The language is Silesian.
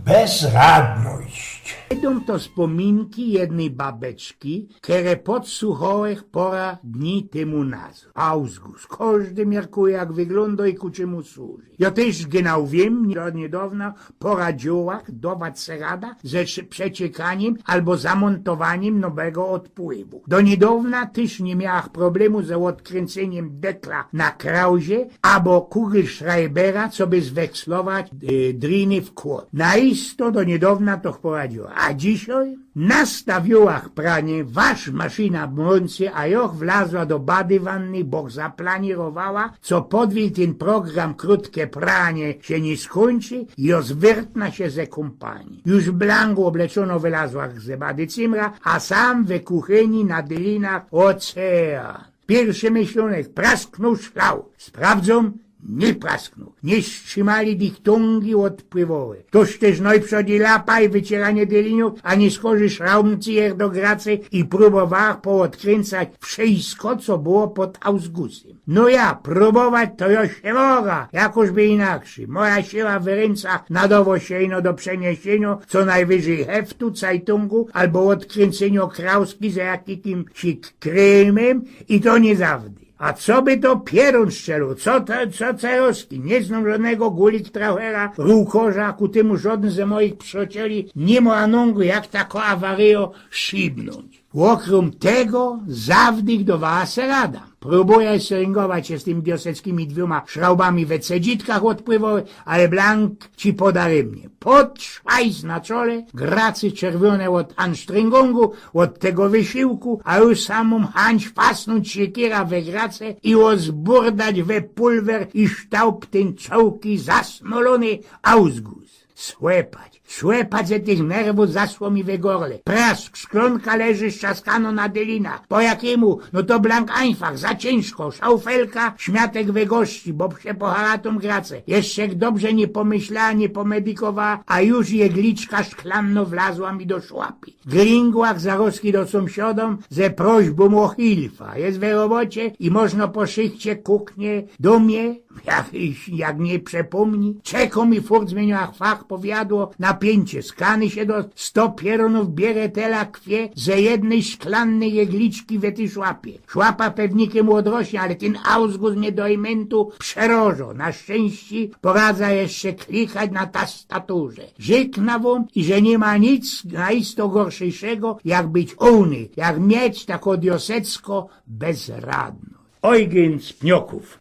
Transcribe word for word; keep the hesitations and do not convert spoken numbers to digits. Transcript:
Bezradność. Ydōm to spōminki jednyj babeczki, kere podsuchałech pora dni tymu nazŏd. August. Kożdy miarkuje, jak wyglōndŏ i ku czymu służy. Jŏ tyż genau wiym, do niydŏwna poradziyła dować se rada ze prze-, przeciekaniym abo zamōntowanim nowego ôdpływu. Do niydŏwna tyż niy miałach problemu ze ôdkryncyniym dekla na krauzie abo kugelschreibera, coby zwekslować, e, driny w kłod. Na isto do niydŏwna to poradziyła. A dzisiej? Nastawiłach pranie, waszmaszyna mrōncy, a jŏch wlazła do badywanny, boch zaplanirowała, co podwij tyn program krōtke pranie sie niy skōńczy, jŏ zwyrtna sie ze kōmpanie. Już blank ôbleczōnŏ wylazłach ze badycymra, a sam we kuchyni na dylinach ôcean. Piyrszy myślōnek: prasknōł szlauch. Sprawdzōm, niy prasknōł. Niy strzimali dichtōngi ôdpływowe. Tōż tyż nojprzōd i lapa, i wyciyranie dylinōw, a niy skorzej szraubncyjer do grace i prōbowałach poôdkryncac wszysko, co było pod augusym. No ja, prōbować to jŏ sie moga, jakożby inakszy. Moja siyła w rynkach nadŏwŏ sie ino do przeniesiynio co nojwyżyj heftu, cajtōngu abo ôdkryncyniŏ krauski ze jakimś krymym i to niy zawdy. A coby to pierōn strzelił, co to, co ceroski? Niy znōm żŏdnego guliktrachera, rułkorza, a ku tymu żŏdyn ze mojich prziyaceli niy mŏ anōngu, jak takõ awaryjõ szibnōńć. Ôkrōm tego zawdy dŏwała se rada. Prōbujã se ryngować sie z tymi dioseckimi dwiōma szraubami we cedzitkach ôdpływowych, ale blank ci poda rymnie. Pod szwajs na czole, gracy czerwiōne ôd ansztryngongu, ôd tego wysiłku, a już samōm chãć fasnōńć siekiera we grace i ôzburdać we pulwer i ształp tyn cołki zasmolōny august. Słepać, słepać, że tych nerwōw zaszło mi we gorle. Prask, szklōnka leży strzaskano na dylinach. Po jakimu? No to blank ajnfach, za ciynżko, szaufelka, śmiatek we gorzci, bo sie poharatōm grace. Jeszcze dobrze niy pōmyślała, niy pōmedykowała, a już jegliczka szklanno wlazła mi do szłapy. Glingłach zarozki do sōmsiadōm ze prośbōm ô hilfa. Jest we robocie i możno po szychcie kuknie do mie, jak, jak niy przepōmni. Czekōm i furt zmiyniłach fach, powiadło, napiyncie. Skany sie do sto pierōnōw bierze, tela kwie ze jednyj szklannyj jegliczki we tyj szłapie. Szłapa pewnikiem ôdrośnie, ale tyn august mie do imyntu przerożŏ. Na szczynście poradza jeszcze klikać na tastaturze. Żyknã wōm i że niy ma nic na isto gorszego, jak być ôny, jak mieć takõ diosecko bezradno. Ojgyn z Pniokōw.